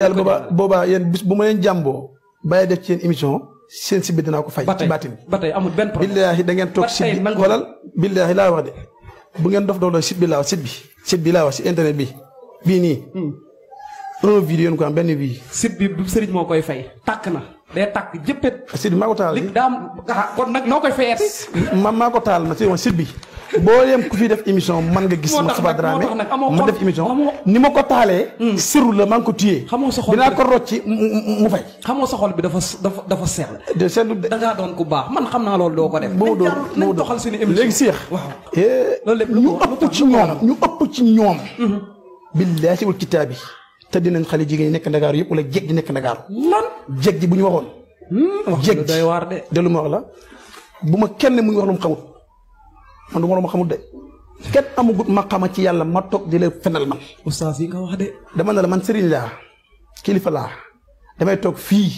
yàlla boobaa yéen bis bu ma leen jàmboo bàyyi def ci yéen émission seen si bi dinaa ko fay. ci baatin ba tey amul benn problème. billaahi da ngeen toog site bi xoolal billaahi laa wax de bu ngeen dof la site bi laa wax site bi laa wax si internet bi bii nii. un vidéo yéen ko am benn vie. site bi bu sëriñ moo koy fay. tàkk na day tàkk jëppet. site bi maa ko taal li daa am kon nag noo koy fayati. maa ko taal ma site bi. boo yem ku fi def émission man nga gis Moustapha Dramé ma def émission ni ma ko taalee siru la maa ngi ko tuyee xamoo sa xol dinaa ko rocci mu fay xamoo sa xol bi dafa sell de seetlu de dangaa doon ku baax man xam naa loolu doo ko def boo doon nañ doxal suñu émission léegi Cheikh waaw ñu ëpp ci ñoom billaahi wal kitaabi te dinañ xale jigéen ñi nekk Ndakaaru yëpp wala jeeg ji nekk Ndakaaru lan jeeg ji bu ñu waxoon jeeg doy waar de lu ma wax la bu ma kenn mu ngi wax lu mu xamut man du ma xamul de kenn amagut ma xama ci yàlla ma toog di la fenal man. oustaz yi nga wax de. dama ne la man sëriñ laa kilifa laa damay toog fii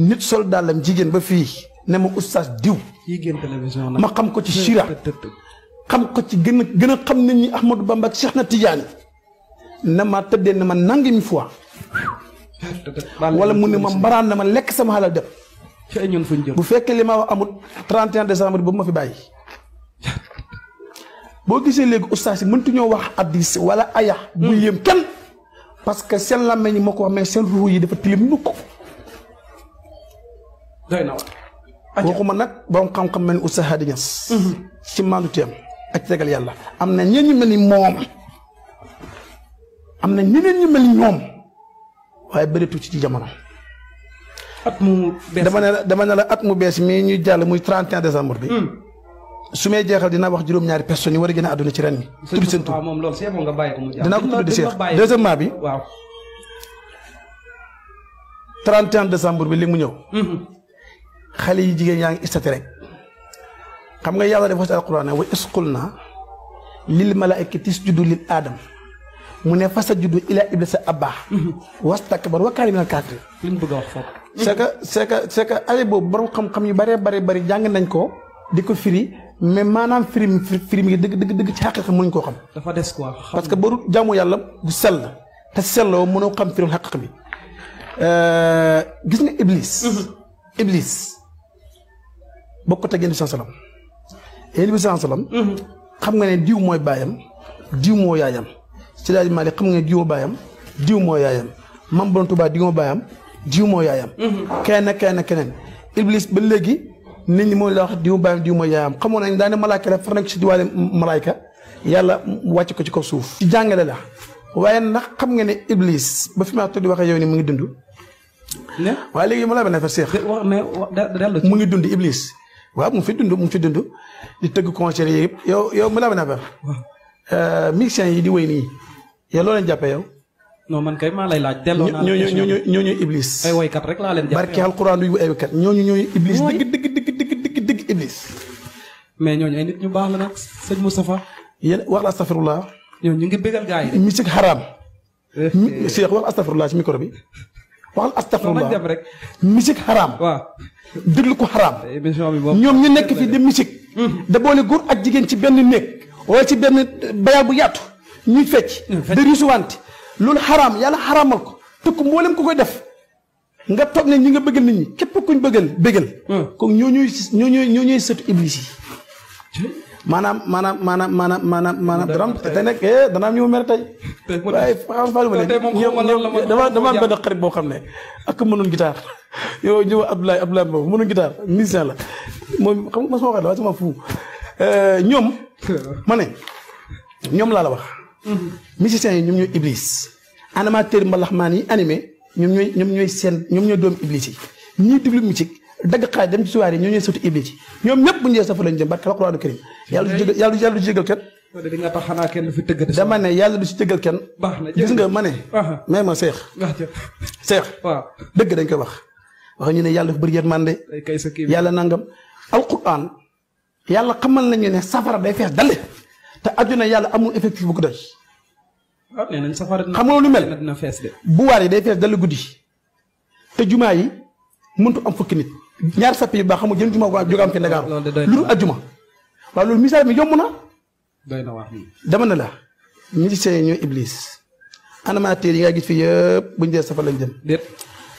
nit soldat lam jigéen ba fii ne ma oustaz diw. yi génn télévision ma xam ko ci Sira xam ko ci gën a xam nit ñi Ahmadou Bamba ak Cheikh na Tidiane na ma tëddee ne ma nangami fois. wala mu ne ma mbaraan na ma lekk sama xalal dem. ci ay ñun fuñ jëm bu fekkee li ma wax amul 31 décembre boobu ma fi bàyyi. boo gisee léegi ustaas yi mëntuñoo wax addis wala aya bu yéem kenn parce que seen làmmeñ ñi moo ko wax mais seen ruux yi dafa tilim nu ko doy na waxuma nag borom xam-xam mel ni Oustaz Hady Niass ci maandu teem ak tegal yàlla am na ñeneen ñu mel ni moom am na ñeneen ñu mel ni ñoom waaye bëreetu ci jamono at mu bees dama ne la at mu bees mii ñuy jàll muy 31 décembre bi su may jeexal dina wax juróom-ñaari personnes yi war a gën a àdduna ci ren mi. tudd seen tur moom loolu c'est bon nga bàyyi ko mu dinaa ko tudd di Cheikh deuxièmement bi. waaw. 31 décembre bi li mu ñëw. xale yi jigéen yaa ngi istati rek. xam nga yàlla dafa wax ci alquran wa is qulna lil malaa'ikati isjudu lil aadam mu ne fasajadu ila iblisa abba. wastakbar wa kaana minal kaafiriin. li mu bëgg a wax foofu. c'est que ay boobu borom xam-xam yu bari jàng nañ ko di ko firi. mais maanaam firi mi dëgg ci xaqiqa mënuñ koo xam. dafa des quoi. parce que boo jaamu yàlla bu sell te selloo mënoo xam firi xaqiqa bi gis nga Iblis. bokkut ak Yonent bi sallam. Yonent bi sallam. xam nga ne diw mooy baayam diw moo yaayam Seydi Hadji Malick xam nga ne diw moo baayam diw moo yaayam Mame Borom Touba diw moo baayam diw moo yaayam. keneen Iblis ba léegi. nit ñi mooy la wax diw baayam diw mooy yaayam xamoon nañ daane malaayka la far nekk si diwaale malaayka yàlla wàcc ko ci kaw suuf ci jàngale la waaye ndax xam nga ne Iblis ba fi ma toog di waxee yow ni mu ngi dund waaye léegi ma laa benn affaire Seex mu ngi dund Iblis waaw mu ngi fi dund di tëgg concert yi yëpp yow ma laa benn affaire musiciens yi di wéy nii yow loo leen jàppee yow non man kay maa lay laaj delloo naa ñooñu Iblis ay woykat rek laa leen jàppee barke alxuraan du ay woykat ñooñu Iblis dëgg Iblis. mais ñooñu ay nit ñu baax la nag sëñ Moustapha. yéen wax la astafirullah. ñooñu ñu ngi bégal gars yi. musique haram. Cheikh wax astafirullah ci micro bi. waxal astafirullah dem rek. musique haram. waaw. déglu ko haram. émission bi moom ñoom ñu nekk fii de musique. da boole góor ak jigéen ci benn néeg. wala ci benn bayal bu yaatu. ñuy fecc. de risuwante loolu haram yàlla haramal ko. te ku mboolem ku koy def. nga toog ne ñi nga bëggal nit ñi képp kuñ bëggal. kon ñooñuy sëtu Iblis yi. maanaam te nag danaa ñu mer tey. waaye dama am benn xarit boo xam ne ak mënoon guitare yow ñëw Abdoulaye boobu mënoon guitare musicien la moom xam nga ma sama waxee la waaye sama fu ñoom ma ne ñoom laa la wax. musiciens yi ñoom ñooy Iblis animateur mbalax maan yi animé. ñoom ñooy doomu Iblis yi ñii déglu musique dagg xaaj dem ci soirée ñoo ñooy sëtu Iblis yi ñoom ñëpp bu ñu safa lañ jëm barke alxuraanu karim yàlla du ci jégal kenn. di nga tax xanaa kenn fi tëgg. dama ne yàlla du ci jégal kenn. baax na gis nga ma ne. mais ma Seex. Seex. waaw dëgg dañ koy wax ñu ne yàlla dafa bëri yërmande. yàlla nangam. alxuraan yàlla xamal nañu ne safara day fees dale te àdduna yàlla amul effectif bu ko doy. nee nañ safara xam nga lu mel dina fees de. bu waar yi day fees dal guddi te jumaa yi mëntu am fukki nit ñaar sappi yu baax xamul jën jumaa waa jóge am fi Ndakaaru lu dul ajjuma waaw loolu misaal mi yomb na. doy na wax dama ne la musiciens yi ñooy Iblis animateur yi nga gis fii yëpp buñ dee safar lañ jëm. déet.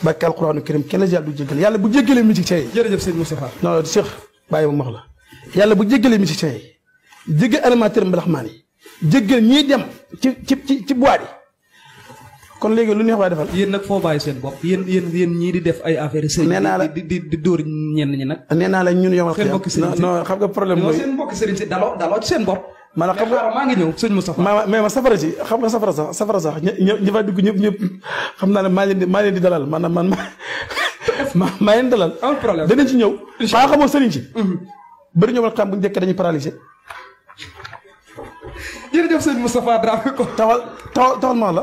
barke alxuraanu karim kenn la yàlla du jéggal yàlla bu jéggalee musiciens yi. jërëjëf sëñ Moustapha. non Cheikh bàyyi ma wax la yàlla bu jéggalee musiciens yi jéggal animateur mbalaxmaan yi jéggal ñiy dem ci boîte yi kon léegi lu neex waay defal. yéen nag foo bàyyi seen bopp yéen ñii di def ay affaire sëriñ. nee naa la di dóor ñenn ñi nag. nee naa la ñun yomal seen mbokki sëriñ si non xam nga problème mooy seen mbokki sëriñ si daloo ci seen bopp. maanaam xam nga maa ngi ñëw sëñ Moustapha. mais ma safara si xam nga safara sax ñi fa dugg ñëpp xam naa ne maa leen di dalal maanaam maa leen dalal. amul problème danañ ci ñëw. maa xamoo sëriñ si. bëri ñëwal xam bu njëkk dañuy paralysé. jërëjëf sëñ Moustapha Dramé ko. taxal ma la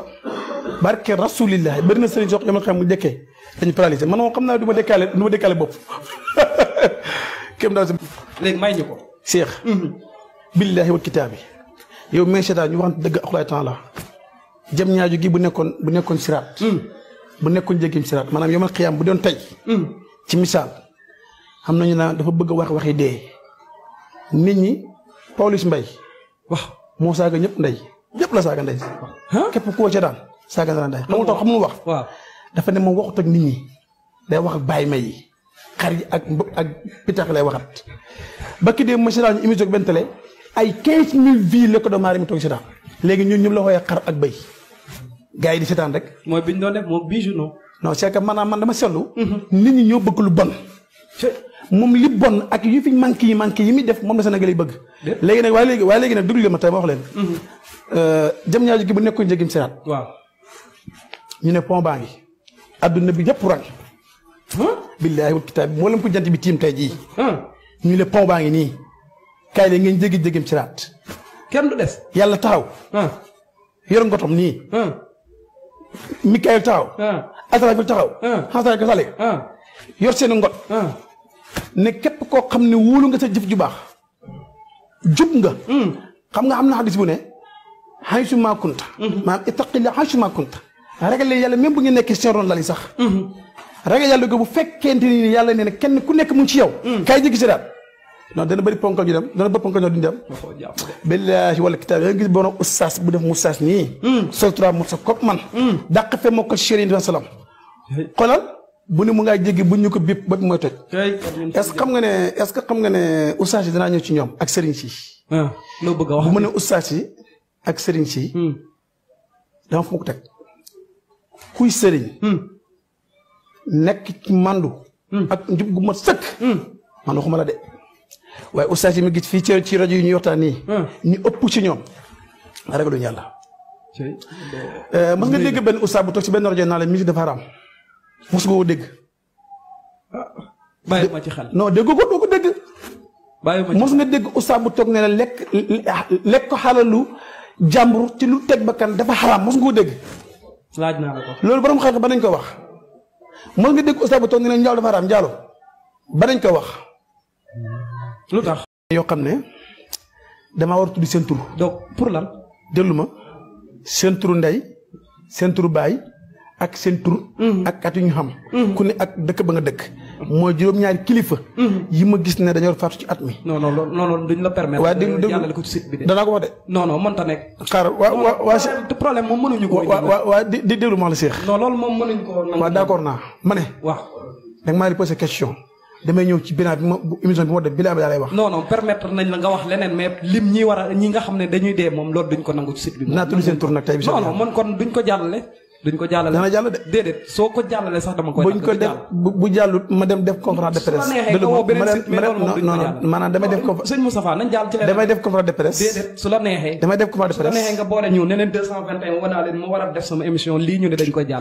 barke rasulillah bëri na sëriñ si wax ñoom xam bu njëkkee dañuy paralysé man moom xam naa du ma dekkaale bopp kéem daal si. léegi may ñu ko. Cheikh. billahi wal kitaabi yow mais seetaan ñu waxante dëgg akulaay temps la jëm ñaaju gi bu nekkoon siraat bu nekkoon jéggim siraat maanaam yomal xiyaam bu doon tey ci misaal xam nañu naa dafa bëgg a waxi dee nit ñi Pawlish Mbaye waaw moo saaga ñëpp ndey ñëpp la saaga ndey képp koo seetaan saaga na ndey xamul tax xamul wax waaw dafa ne moom waxut ak nit ñi day wax ak bàyyi may yi xar yi ak pitax lay waxat ba ki dee ma seetaan ñu émission benn télé ay 15000 vies la ko doon maa mi toog seetaan léegi ñun ñëpp la xooyee xar ak bëy gars yi di seetaan rek. mooy bi ñu doon def moom bijou non. non c'est que maanaam man dama seetlu. nit ñi ñoo bëgg lu bon. moom li bon ak yu fi manqué yi muy def moom la Sénégal yi bëgg. léegi nag waaye léegi nag déglu ma tey ma wax leen. jëm ñaaju gi bu nekkoon njëgim seetaan. waaw. ñu ne pont baa ngi. adduna bi yëpp rang. billaahi wal kitaab moo leen ko jant bi tiim tey jii. ñu ne pont baa ngi nii. kaay la ngeen jéggi siraat. kenn du des. yàlla taxaw. yor ngotom nii. Mikaël taxaw. Asrafil taxaw. xasara ka sale. yor seen ngot. ne képp koo xam ne wóolu nga sa jëf ju baax. jub nga. xam nga am na xadis bu ne. haysu maa kunta. maanaam ittaqilla haysu maa kunta. ragal yàlla même bu ngeen nekkee seen ron lal yi sax. ragal yàlla ko bu fekkente ni yàlla nee na kenn ku nekk mu ci yow. kaay jéggi siraat. non dana bëri ponkal ñu dem dana bëri ponkal ñoo duñ dem. billaahi wala kitaab da nga gis borom ustaas bu def mustaas nii. sol 3 morceaux comme man. dàq fe mokkal chéri yi salaam. xoolal bu ne mu ngaa jéggi buñ ñu ko bip ba mooy toj. est-ce que xam nga ne ustaas yi danaa ñëw ci ñoom ak sëriñ si. loo bëgg a wax bu ma ne ustaas yi ak sëriñ si. dama fu ma ko teg. kuy sëriñ. nekk ci mandu. ak njub gu ma sëkk. man waxuma la de. waaye ustaas yi mi gis fii ci rajo yi ñuy waxtaan nii. ñu ëpp ci ñoom ragaluñu yàlla. mos nga dégg benn ustaas bu toog ci benn rajo naa la musique dafa haram mos nga ko dégg. bàyyi ma ci xel. non dégg ko doo ko dégg. bàyyi ma ci mos nga dégg ustaas bu toog ne la lekk ko xalalu jàmbur ci lu teg bakkan dafa haram mos nga ko dégg. laaj naa la ko. loolu borom xam-xam ba nañ ko wax. mos nga dégg ustaas bu toog ne la njaalo dafa haram njaalo ba nañ ko wax. lu tax. yoo xam ne damaa war a tudd seen tur. donc pour lan. déglu ma seen turu ndey seen turu baay ak seen tur. ak at yu ñu xam. ku ne ak dëkk ba nga dëkk. mooy juróom-ñaari kilifa. yi ma gis ne dañoo faatu ci at mi. non duñ la permettre. waaye déglu jàllale ko ci site bi de. danaa ko wax de. non mënta nekk. xaaral waa problème moom mënuñu ko. waa di déglu ma la Cheikh. non loolu moom mënuñu ko. waaw d'accord naa ma ne. waaw. da nga maa di posé question. damay ñëw ci bilan bi ma émission bi ma def bilan bi daa lay wax. non permettre nañ la nga wax leneen mais lim ñi nga xam ne dañuy dee moom loolu duñ ko nangu ci site bi. naa tudd seen tur nag tey bi. non man kon duñ ko jàllale. dana jàll de. déedéet soo ko jàllale sax dama koy. buñ ko def bu jàllut ma dem def conférence de presse. maanaam damay def. sëñ Moustapha nañ jàll ci leneen. damay def conférence de presse. déedéet su la neexee. damay def conférence de presse. su la neexee nga boole ñu neneen 221 wanaa leen mu war a def sama émission lii ñu ne dañ koy jàll.